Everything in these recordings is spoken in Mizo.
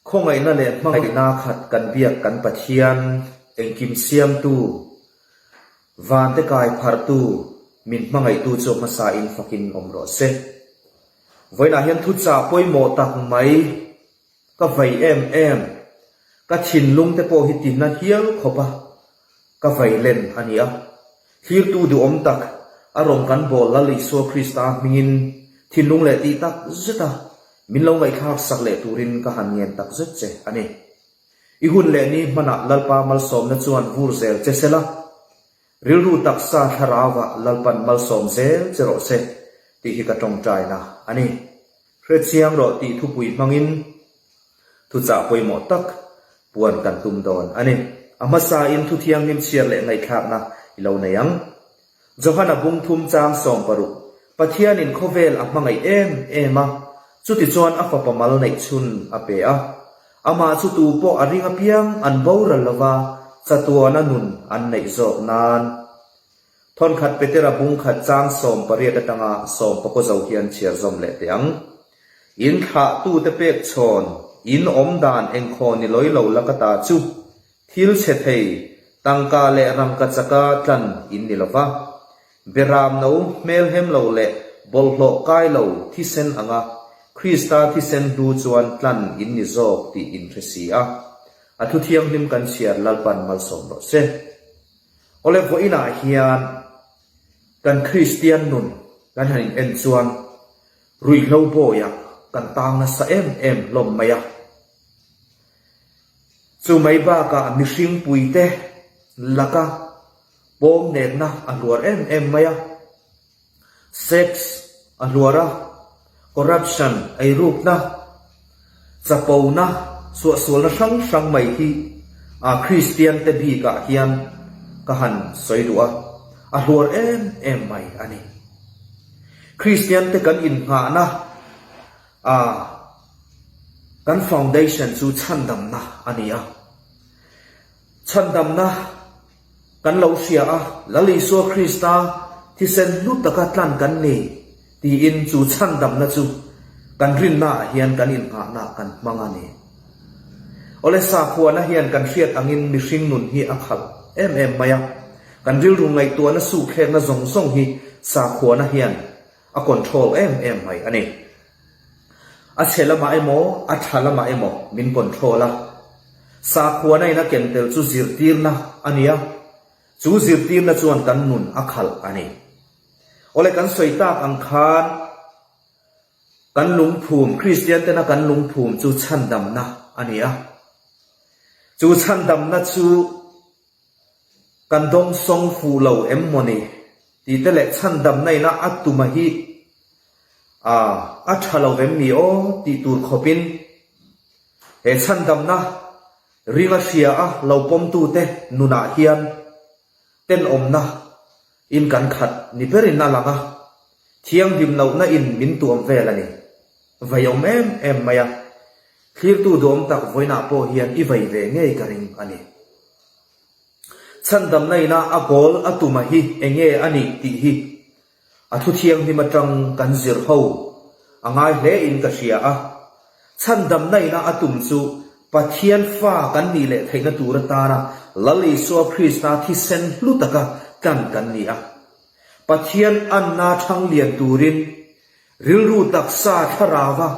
Khawngaihna leh hmangaihna khat kan biak kan Pathian, engkim siamtu, vante kai pharhtu, min hmangaihtu chu hmasain fakin awm rawh se. Vawiinah hian thuchah pawimawh tak mai ka vei em em, ka thinlung te pawh hi tinna hial khawp a ka vei len a ni a. Thlirtu duhawm tak a rawn kan bawl Lal Isua Krista hmingin thinlung leh tih tak zet a min lo ngaihthlak sak leh turin ka han ngen tak zet che a ni. I hun leh ni hmanah Lalpa malsawmna chuan vur zel che sela, rilru taksa thlarauah Lalpan malsawm zel che rawh se tih hi ka tawngtaina a ni. Hrechiang rawh tih thupui hmangin thuchah pawimawh tak puan kan tum dawn a ni. A hmasain thu thianghlim chhiar leh ngaihthlakna i lo nei ang. Johana bung thum chang 60, Pathianin khawvel a hmangaih em em a, chutichuan a fapa mal neih chhun a pe a. Amah chu tu pawh a ring apiang an boral lova chatuana nun an neih zawk nan. Thawnkhat Petera bung khat chang 18 atanga sawmpakaw zo hian chhiar zawm leh teh ang. In thlahtute pek chhawn, in awm dan engkhaw ni lawi lo la ka ta chu, thil chhe thei, tangka leh rangka chaka tlan in ni lo va. Beram no hmelhem lo leh bawlhhlawh kai lo thisen anga Krista thisen hlu chuan tlan in ni zawk tih in hre si a. A thu thianghlim kan chhiar Lalpan malsawm rawh se. Awle vawiinah hian kan Kristian nun kan han in en chuan ruihhlo bawiah kan tang nasa em em hlawm mai a. Chu mai bakah mihring puite laka pawm nekna a hluar em em mai a. Sex a hluar a, corruption, eirukna, chapona, suahsualna hrang hrang mai hi a Kristian te bikah hian ka han sawi duh a, a hluar em em mai a ni. Kristian te kan innghahna a kan foundation chu chhandamna a ni a, chhandamna Kan lo hria a, Lal Isua Krista thisen hlu taka tlan kan ni tiin chu chhandamna chu kan rinnaah hian kan innghahna kan hmang a ni. Awle sakhuana hian kan hriat angin mihring nun hi a khalh em em mai a, kan rilru ngaihtuahna suhthlekna zawng zawng hi sakhuana hian a control em em mai a ni. A chhe lamah emaw, a tha lamah emaw min control a. Sakhuana in a ken tel chu zirtirna a ni a, chu zirtirna chuan kan nun a khalh a ni. Awle kan sawi tak ang khan kan lungphum, Kristian tena kan lungphum chu chhandamna a ni a. Chu chhandamna chu Kan dawngsawng fuh lo em maw ni? Tih te leh chhandamna ina a tuma hi a a tha lo vem ni aw tih tur khawpin he chhandamna ringa hria a lo pawmtute nunah hian tenawmna in kan khat ni berin a lang a, thianghlim lohna in min tuam vel a ni. Veiawm em em mai a, thlirtu duhawm tak vawiinah pawh hian i vei ve ngei ka ring a ni. Chhandamna ina a goal a tuma hi enge a nih tih hi a thu thianghlim atang kan zir ho a ngai hle in ka hria a. Chhandamna ina a tum chu Pathian fa kan nih leh theihna tur atana Lal Isua Krista thisen hlu taka tlan kan ni a. Pathian anna thang lian turin rilru taksa thlarauva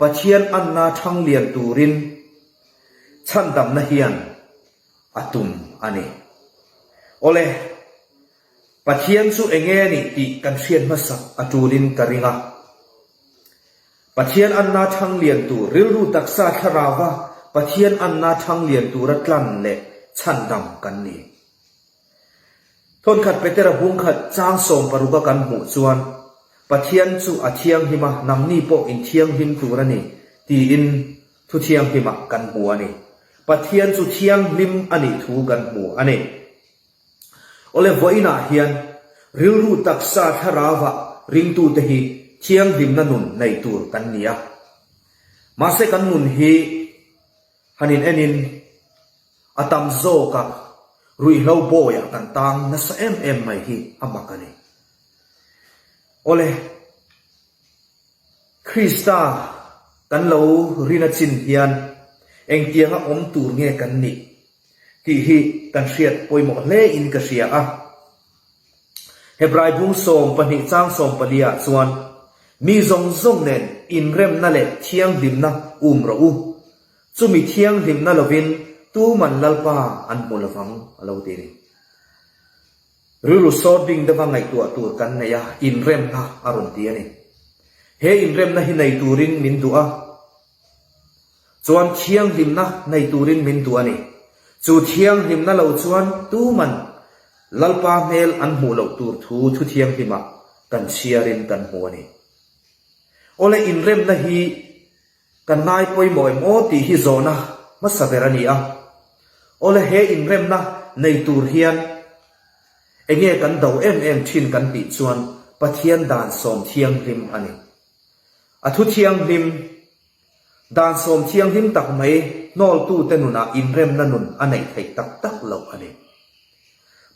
Pathian anna thang lian turin chhandamna hian a tum a ni. Awle, Pathian chu enge a nih tih kan hriat hmasak a tulin ka ring a. Pathian anna thang lian tur, rilru taksa thlarauva Pathian anna thang lian tura tlan leh chhandam kan ni. Thawnkhat Petera bungkhat chang 60 a kan hmuh chuan, Pathian chu a thianghlim a, nangni pawh in thianghlim tur a ni, tiin Thu thianghlimah kan hmu a ni. Pathian chu thianghlim a nih thu kan hmu a ni. Awle vawiinah hian rilru taksa thlarauah ringtute hi thianghlimna nun nei tur kan ni a. Mahse kan nun hi han in enin a tam zawkah ruihhlo bawiah kan tang nasa em em mai hi a mak a ni. Awle. Krista kan lo rin a chin hian Engtianga awm tur nge kan nih tih hi kan hriat pawimawh hle in ka hria a. Hebrai bung 12 chang 14 ah chuan, Mi zawng zawng nen inremna leh thianghlimna um rawh u, chumi thianghlimna lovin tuman Lalpa an hmu lovang a lo ti a ni. Rilru sawt bing deuha ngaihtuah tur kan nei a, inremna a rawn ti a ni. He inremna hi nei turin min duh a. Chuan thianghlimna nei turin min duh a ni. Chu thianghlimna lo chuan tuman Lalpa hmel an hmuh loh tur thu thu thianghlimah kan chhiarin kan hmu a ni. Awle inremna hi kan ngai pawimawh em aw tih hi zawhna hmasa ber a ni a. Awle he inremna nei tur hian enge kan do em em thin kan tih chuan Pathian dan sawm thianghlim a ni. A thu thianghlim, dan sawm thianghlim tak mai hnawltute nunah inremna nun a neih theih tak tak loh a ni.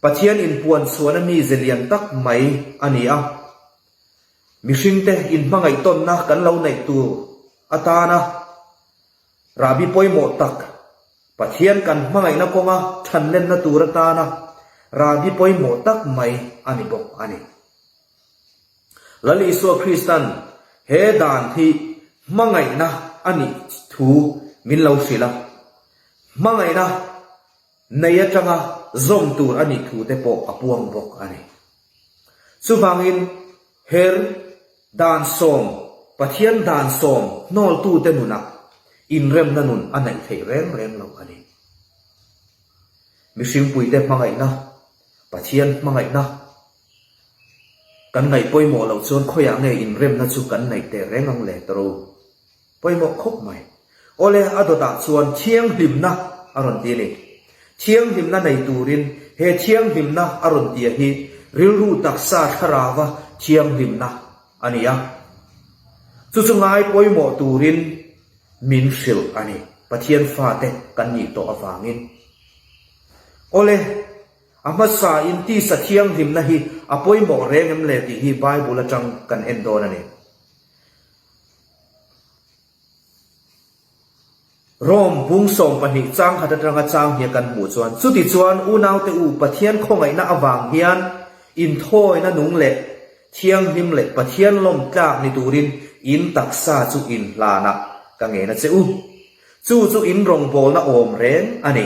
Pathian inpuan chhuahna mize lian tak mai a ni a. Mihringte inhmangaih tawnna kan lo neih tur atana rahbi pawimawh tak, Pathian kan hmangaihna kawnga thanlenna tur atana rahbi pawimawh tak mai a ni bawk a ni. Lal Isua Kristan he dan hi hmangaihna a nih thu min lo hrilh a, hmangaihna nei atanga zawm tur a nih thu te pawh a puang bawk a ni. Chuvangin her dan sawm, Pathian dan sawm hnawltute nunah inremna nun a neih theih reng reng lo a ni. Mihringpuite hmangaihna, Pathian hmangaihna, Kan ngaih pawimawh loh chuan khawiah nge inremna chu kan neih teh reng ang le tawrh u? Pawimawh khawp mai. Awle, a dawtah chuan thianghlimna a rawn ti a ni. Thianghlimna nei turin he thianghlimna a rawn tia hi rilru taksa thlarauva thianghlimna a ni a. Chu chu ngai pawimawh turin min hrilh a ni, Pathian fate kan nih tawh avangin. Awle. A hmasa in tisa thianghlimna hi a pawimawh reng em le tih hi Bible atang kan en dawn a ni. Rome bung 12 chang khat atanga chang hia kan hmuh chuan, Chutichuan unaute u Pathian khawngaihna avang hian inthawina nung leh thianghlim leh Pathian lawm tlak ni turin in taksa chu inhlanah ka ngen a che u. Chu chu in rawngbawlna awm reng a ni.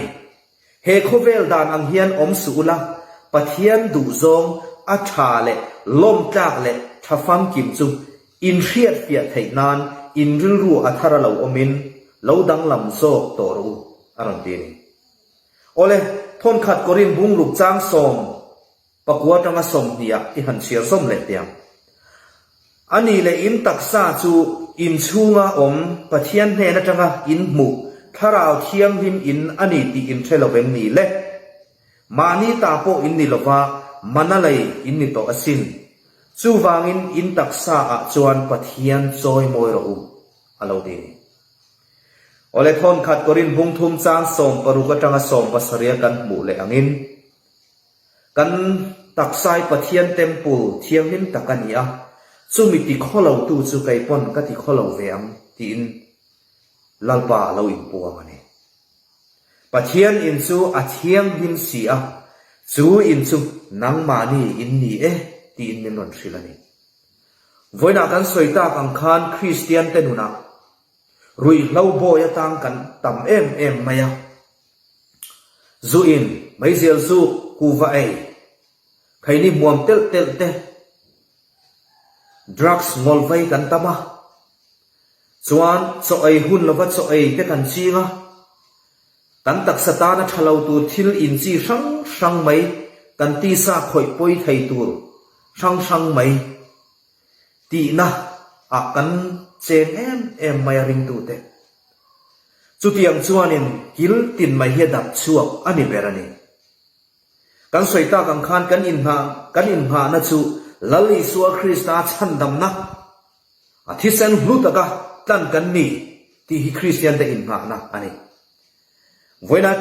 He khawvel dan ang hian awm suh ula, Pathian duhzawng a tha leh lawmtlak leh tha famkim chu in hriatfiah theih nan in rilru a thar a lo awmin lo danglam zawk tawh rawh u, a rawn ti a ni. Awle, thawnkhat Korin bungruk chang sawm Pakua atanga sawmhnih ah i han chhiar zawm leh teh ang. A nih leh in taksa chu in chhunga awm Pathian hnen atanga in hmuh Thlarau Thianghlim in a ni tih in hre lo vem ni le? Mahni ta pawh in ni lova mana lei in ni tawh asin. Chuvangin in taksa ah chuan Pathian chawi mawi rawh u, a lo ti a ni. Awle thawnkhat Korin bung thum chang 16 atanga 17 a kan hmuh leh angin, Kan taksai Pathian temple thianghlim tak a ni a, chumi ti khaw lo tu chu kei pawn ka ti khaw lo ve ang tiin Lalpa a lo inpuang a ni. Pathian in chu a thianghlim si a, chu in chu nangmahni in ni e tiin min rawn hrilh a ni. Vawiinah kan sawi tak ang khan Kristian te nunah ruihhlo bawi atang kan tam em em mai a, Zu in, meizial zuk, kuhva ei, khaini hmuam telh telh te, drugs ngawlvei kan tam a, chuan chaw ei hun lova chaw ei te kan ching a, kan taksa tana tha lo tur thil in chi hrang hrang mai kan tisa khawih pawi thei tur hrang hrang mai tihna ah kan cheng em em mai a ringtute. Chutiang chuanin kil tin mai hi a dap chhuak a ni ber a ni. Kan sawi tak ang khan kan inngah kan innghahna chu Lal Isua Krista chhandamna, a thisen hlu taka tlan kan ni tih hi Kristiante innghahna a ni. Vawiina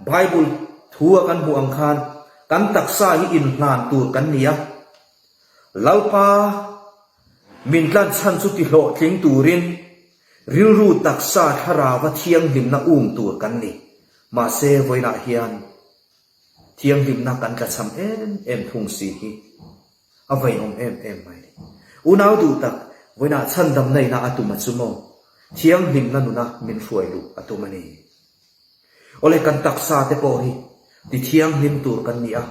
Bible thu a kan hmuh ang khan kan taksa hi inhlan tur kan ni a, Lalpa min tlan chhan chu tihlawhtling turin. Rilru taksa thlarauva thianghlimna um tur kan ni. Mahse vawiinah hian thianghlimna kan tlachham em em thung si hi a vainawm em em mai a ni. Unau duh tak, vawiinah chhandamna ina a tum a chu maw? Thianghlimna nuna min hruai luh a tum a ni. Awle kan taksa te pawh hi ti thianghlim tur kan ni a,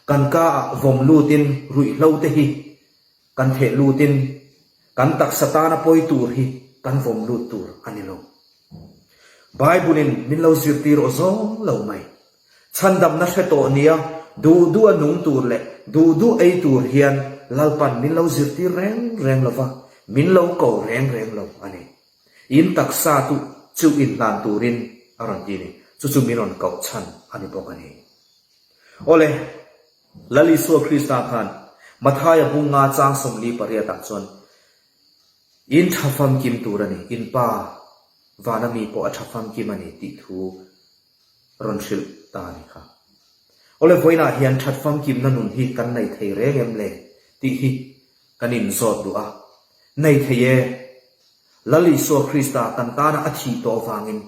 kan ka ah vawm lutin ruihhlo te hi kan theh lutin kan taksa tana pawi tur hi kan vawm lut tur a ni lo. Bible in min lo zirtir aw zawng lo mai. Chhandamna hre tawh nia duh duh a nung tur leh duh duh ei tur hian Lalpan min lo zirtir reng reng lo va, min lo ko reng reng lo a ni. In taksa tu chu inhlan turin a rawn ti a ni. Chu chu min rawn koh chhan a ni bawk a ni. Awle, Lal Isua Krista khan Mathaia bunga chang 48 ah chuan In tha famkim tur a ni, in Pa vana mi pawh a tha famkim a ni tih thu rawn hrilh ta a ni kha. Awle, vawiinah hian that famkimna nun hi kan nei thei reng em le tih hi kan inzawt duh a, nei thei e. Lal Isua Krista kan tana a thih tawh avangin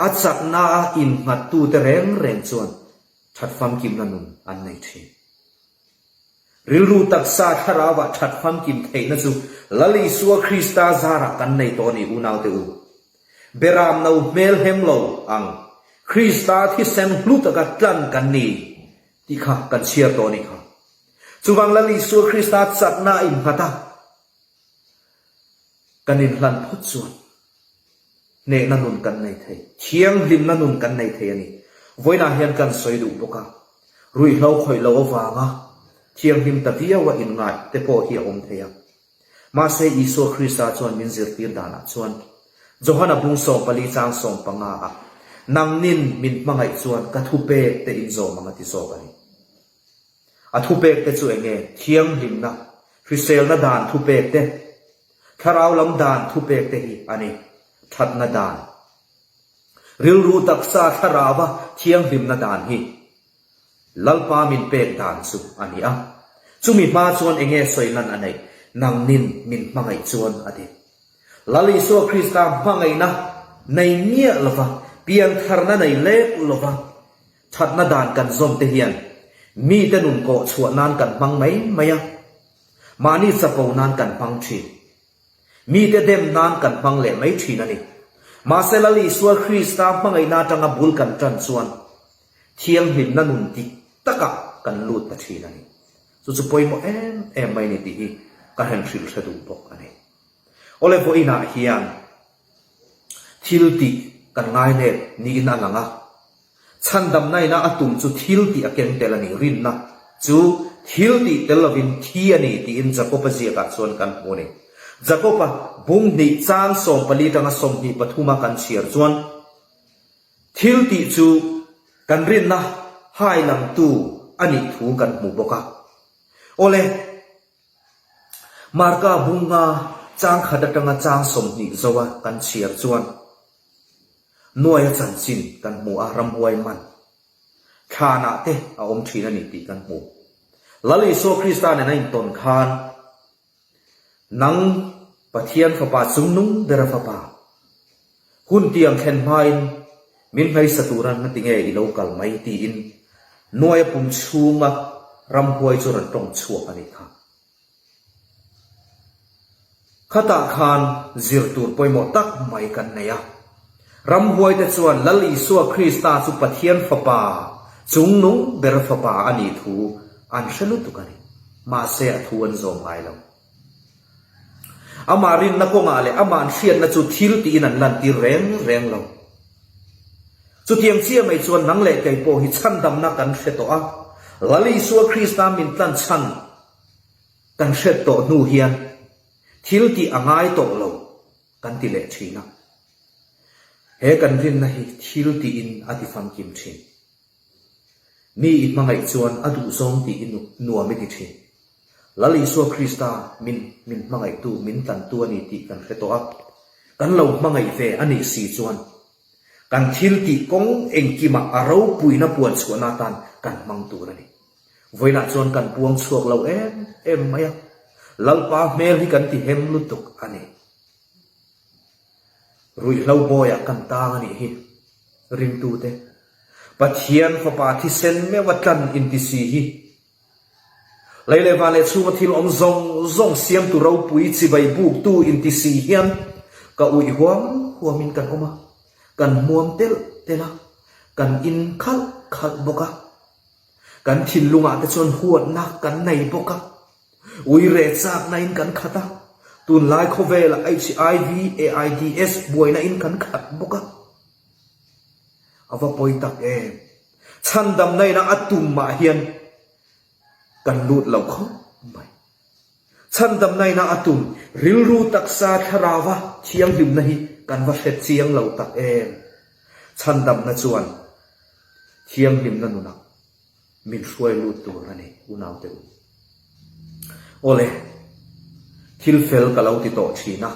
a chakna a innghattute reng reng chuan that famkimna nun an nei thin. Rilru taksa thlarauah that famkim theihna chu Lal Isua Krista zarah kan nei tawh a ni unaute u. Beram no hmel hem lo ang Krista thisen hlu taka tlan kan ni tih kha kan chhiar tawh a nih kha. Chuvang Lal Isua Krista chakna a innghat a, kan inhlan phawt chuan hnehna nun kan nei thei, thianghlimna nun kan nei thei a ni. Vawiinah hian kan sawi duh bawk a, ruihhlo khawih loh avanga thianghlim ta viau a inngaih te pawh hi a awm thei a. Mahse Isua Krista chuan min zirtir danah chuan Johana bung 14 chang 15 ah, Nangnin min hmangaih chuan ka thupek te inzawm ang a ti zawk a ni. A thupek te chu enge? Thianghlimna, hriselna dan thupek te, thlarau lam dan thupek te hi a ni. Thatna dan. Rilru taksa thlarauva thianghlimna dan hi Lalpa min pek dan chu a ni a. Chumi hma chuan enge sawi lan a neih? Nangnin min hmangaih chuan a ti. Lal Isua Krista hmangaihna nei miah lova, piantharna nei lek lova, Thatna dan kan zawm te hian mite nun kawh chhuah nan kan hmang mai mai a, mahni chapo nan kan hmang thin. Mite dem nan kan hmang leh mai thin a ni. Mahse Lal Isua Krista hmangaihna atanga bul kan tan chuan thianghlimna nun dik takah kan lut ta thin a ni. Chu chu pawimawh em em mai a ni tih hi ka han hrilh hre duh bawk a ni. Awle vawiinah hian thil tih kan ngai let niin a lang a, Chhandamna ina a tum chu thil tih a ken tel a ni, rinna chu thil tih tel lovin thi a ni tiin Jakob-a ziakah chuan kan hmu a ni. Jakob-a bung hnih chang 14 tanga 23 a kan chhiar chuan thil tih chu kan rinna hai langtu a nih thu kan hmu bawk a. Awle, Marka bunga chang khat atanga chang 20 zoa kan chhiar chuan Nuaia chanchin kan hmu a, ramhuai man thlanah te a awm thin a ni tih kan hmu. Lal Isua Krista nen a intawn khan, Nang Pathian Fapa chungnung bera Fapa, hun tiang thlen hmain min hmeisa tura na tinge i lo kal mai tiin Nuaia pum chhunga ramhuai chu rawn tawng chhuak a nih kha. Khatah khan zir tur pawimawh tak mai kan nei a. Ramhuaite chuan Lal Isua Krista chu Pathian Fapa, chungnung ber Fapa a nih thu an hre lutuk a ni. Mahse a thu an zawm ngai lo. Amah rinna kawngah leh amah an hriatna chu thil tiin an lantir reng reng lo. Chutiang chiah mai chuan nang leh kei pawh hi chhandamna kan hre tawh a, Lal Isua Krista min tlan chhan Kan hriat tawh hnu hian thil tih a ngai tawh lo kan ti leh thin a. He kan rinna hi thil tiin a ti famkim thin. Mi i hmangaih chuan a duhzawng tih i nuam i ti thin. Lal Isua Krista min min hmangaihtu, min tlantu a ni tih kan hre tawh a. Kan lo hmangaih ve a nih si chuan kan thil tih kawng engkimah a ropuina puan chhuahna atan kan hmang tur a ni. Vawiinah chuan kan puang chhuak lo em em mai a, Lalpa hmel hi kan ti hem lutuk a ni. Ruihhlo bawiah kan tang a nih hi. Ringtute, Pathian Fapa thisen meuha tlan inti si hi. Lei leh van leh chhunga thil awm zawng zawng siamtu ropui chibai buktu inti si hian ka uih huam huamin kan awm a, kan hmuam telh telh a, kan in khalh khalh bawk a. Kan thinlungah te chuan huatna kan nei bawk a, ui reh chakna in kan khat a, tunlai khawvelah HIV, AIDS buaina in kan khat bawk a. A va pawi tak em! Chhandamna ina a tumah hian kan lut lo khawp mai. Chhandamna ina a tum rilru taksa thlarauva thianghlimna hi kan va hre chiang lo tak em! Chhandamna chuan thianghlimna nunah min hruai lut tur a ni, unaute u. Awle, thil fel ka lo ti tawh thin a,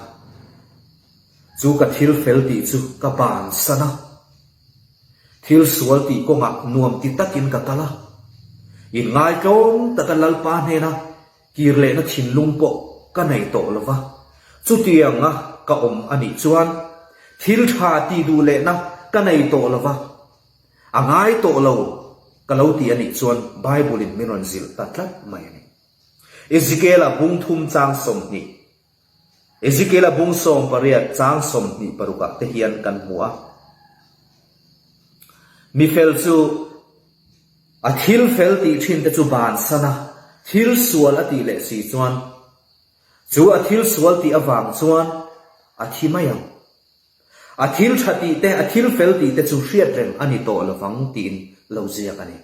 chu ka thil fel tih chu ka bansan a, thil sual tih kawngah nuam ti takin ka kal a, inngaitawng taka Lalpa hnena kir lehna thinlung pawh ka nei tawh lo va, chutianga ka awm a nih chuan thil tha tih duh lehna ka nei tawh lo va, A ngai tawh lo ka lo ti a nih chuan Bible in min rawn zilh ta tlat mai a ni. Ezekiel-a bung thum chang 20, Ezekiel-a bung 18 chang 26 ah te hian kan hmu a. Mi fel chu a thil fel tih thin te chu bansan a, thil sual a tih leh si chuan chu a thil sual tih avang chuan a thi mai ang. A thil tha tih te, a thil fel tih te chu hriat reng a ni tawh lovang tiin lo ziak a ni.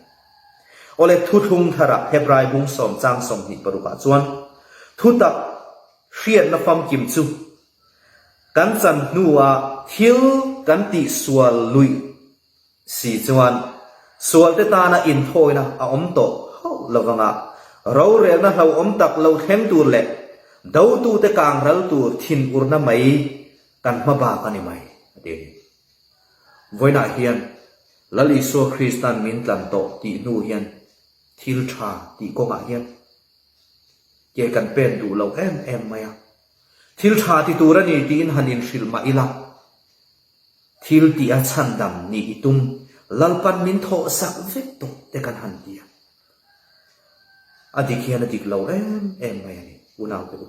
Awle thuthlung tharah Hebrai bung sawm chang 26 ah chuan thutak hriatna famkim chu kan chan hnua thil kan tihsual luih si chuan sualte tana inthawina a awm tawh hauh lovang a, rorelna hlauhawm tak lo thleng tur leh dotute kangral tur thinurna mai Kan hma bak a ni mai, a ti a ni. Vawiinah hian Lal Isua Krista'n min tlan tawh tih hnu hian thil tha tih kawngah hian ke kan pen duh lo em em mai a. Thil tha ti tur a ni tiin han inhrilh mah ila, thil tih a chhandam nih i tum Lalpan min thawh sak vek tawh te kan han ti a. A dik hian a dik lo em em mai a ni, unaute u.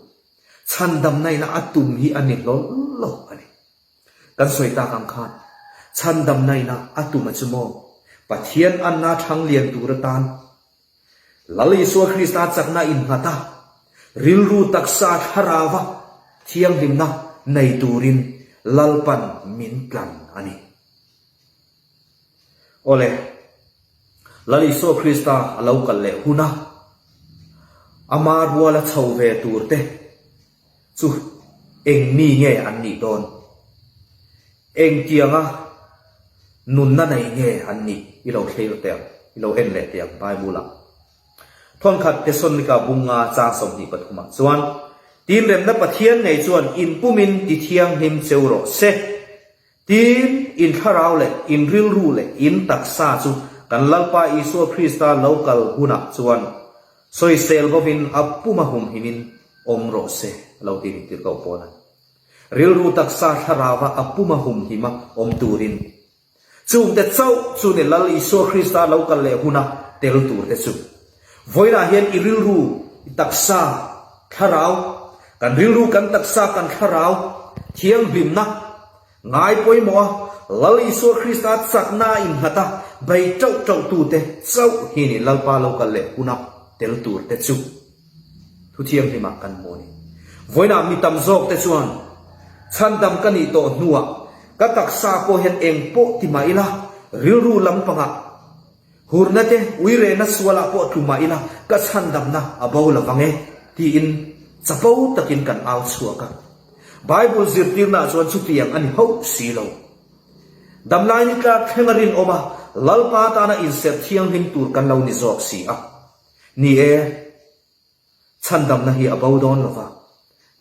Chhandamna ina a tum hi a ni hlawl lo a ni. Kan sawi tak ang khan, chhandamna ina a tum a chu maw? Pathian anna thang lian tur atan Lal Isua Krista chakna innghat a, rilru taksa thlarauva thianghlimna nei turin Lalpan min tlan a ni. Awle, Lal Isua Krista a lo kal leh hun a, ama ruala chho ve tur te chu eng mi nge an nih dawn? Engtianga nunna nei nge an nih i lo thlir teh ang, i lo en leh teh ang Bible-ah. Thawnkhat Tesalonika bunga chang 23 ah chuan, Tinremna Pathian ngei chuan inpumin tithianghlim cheu rawh se. Tin, in thlarau leh in rilru leh in taksa chu kan Lalpa Isua Krista lo kal hunah chuan sawisel bovin a puma humhimin awm rawh se, a lo ti nih tirhkoh pawn a. Rilru taksa thlarauva a puma humhima awm turin chungte chauh chu ni Lal Isua Krista lo kal leh huna tel turte chu. Vawiinah hian i rilru, i taksa, thlarau, kan rilru, kan taksa, kan thlarau thianghlimna ngai pawimawh a, Lal Isua Krista chakna a innghat a, bei ṭauh ṭauhtute chauh hi ni Lalpa lo kal leh huna tel turte chu thu thianghlimah kan hmu a ni. Vawiinah mi tam zawkte chuan chhandam ka nih tawh hnuah ka taksa pawh hian eng pawh ti mah ila rilru lampangah Hurna te, uirehna sualah pawh tlu mah ila ka chhandamna a bo lo vang e, tiin chapo takin kan au chhuak a. Bible zirtirnaah chuan chutiang a ni hauh si lo. Damlai ni tlak thleng a rinawm a, Lalpa tana inserh thianghlim tur kan lo ni zawk si a. Ni e, chhandamna hi a bo dawn lo va,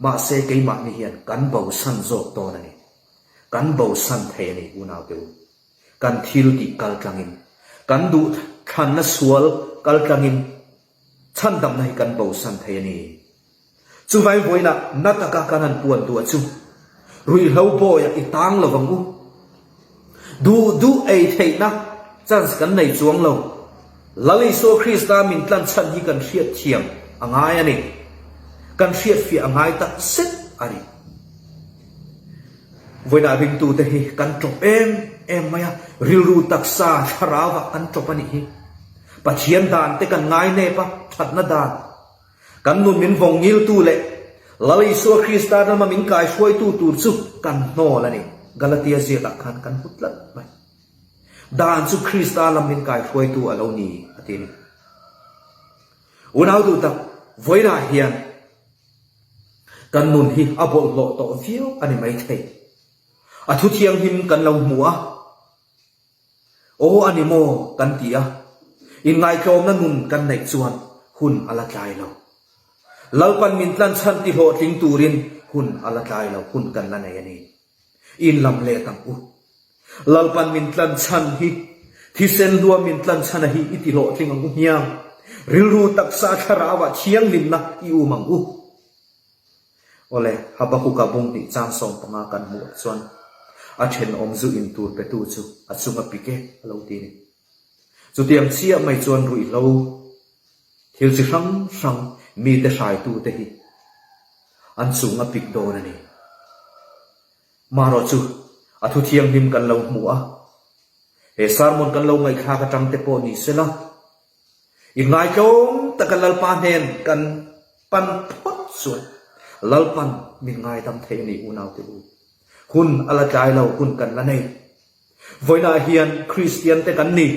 mahse keimahni hian kan bosan zawk dawn a ni. Kan bosan thei a ni, unaute u. Kan thil tih kal tlangin, kan duh thlanna sual kal tlangin chhandamna hi kan bosan thei a ni. Chuvai vawiinah na taka kan han puan duh a chu. Ruihhlo bawiah i tang lo vang u. Duh duh ei theihna chance kan nei chuang lo. Lal Isua Krista min tlan chhan hi kan hriat thiam a ngai a ni. Kan hriat fiah a ngai tak zet a ni. Vawiinah ringtute hi kan tawp em em mai a, rilru taksa thlarauah kan tawp a nih hi. Pathian dan te kan ngai nep a, thatna dan. Kan nun min vawng ngiltu leh Lal Isua Krista rama min kaihruaitu tur chu kan hnawl a ni. Galatia ziakah khan kan hmu tlat mai. Dan chu Krista lam min kaihruaitu a lo ni, a ti a ni. Unau duh tak, vawiinah hian kan nun hi a bawlhhlawh tawh viau a ni maithei. A thu thianghlim kan lo hmu a. Aw a ni maw kan ti a, inngaihtlawmna nun kan neih chuan hun a la tlai lo. Lalpan min tlan chhan ti hlawhtling turin hun a la tlai lo, hun kan la nei a ni. In lam let ang u. Lalpan min tlan chhan hi, thisen hlua min tlan chhana hi i ti hlawhtling ang u hmiang. Rilru taksa thlarauah thianghlimna i um ang u. Awle, Habakuka bung hnih chang 15 kan hmuh ah chuan a thenawm zu in tur petu chu a chung a pik e a lo ti a ni. Chutiang chiah mai chuan ruihhlo thil chi hrang hrang mite hraitute hi an chung a pik dawn a ni. Marawh chu a thu thianghlim kan lo hmu a, he sermon kan lo ngaihthlak atang te pawh ni sela, I ngaitlawm taka Lalpa hnen kan pan phawt chuan Lalpan min ngaidam thei a ni unaute u. Hun a la tlai lo, hun kan la nei. Vawiinah hian Kristian te kan ni,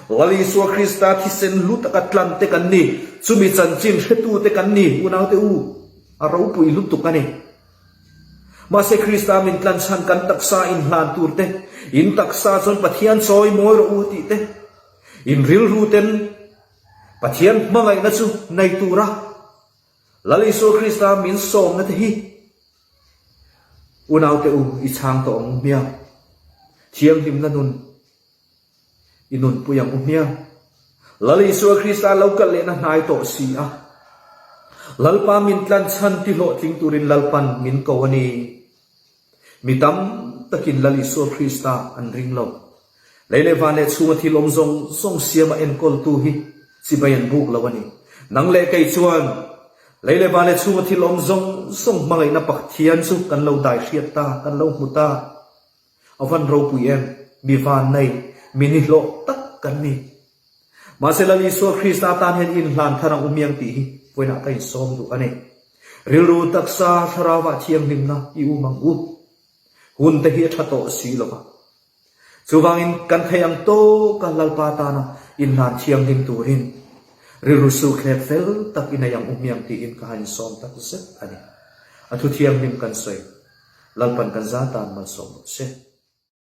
Lal Isua Krista thisen hlu taka tlan te kan ni, chumi chanchin hretu te kan ni unaute u, a ropui lutuk a ni. Mahse Krista min tlan chhan kan taksa inhlan tur te, in taksa chuan Pathian chawi mawi rawh u tih te, In rilru ten Pathian hmangaihna chu nei tura Lal Isua Krista min sawmna te hi unaute u i chhang tawh ang u hmiang. Thianghlimna nun i nunpui ang u hmiang. Lal Isua Krista lo kal lehna hnai tawh si a. Lalpa min tlan chhan ti hlawhtling turin Lalpan min ko a ni. Mi tam takin Lal Isua Krista an ring lo. Lei leh van leh chhunga thil awm zawng zawng siama enkawltu hi chibai an buk lo a ni. Nang leh kei chuan lei leh van leh chhunga thil awm zawng zawng hmangaihna Pathian chu kan lo dai hriat ta, kan lo hmu ta. A van ropui em, mi van nei, mi nihlawh tak kan ni. Mahse Lal Isua Krista tan hian inhlan thar ang umiang tih hi vawiinah ka insawm duh a ni. Rilru taksa thlarauah thianghlimna i um ang u. Hun te hi a tha tawh si lo va. Chuvangin kan thei ang tawka Lalpa tana inhlan thianghlim turin rilru sukthlek fel tak i nei ang umiang tiin ka han insawm tak zet a ni. A thu thianghlim kan sawi. Lalpan kan za tan malsawm rawh se.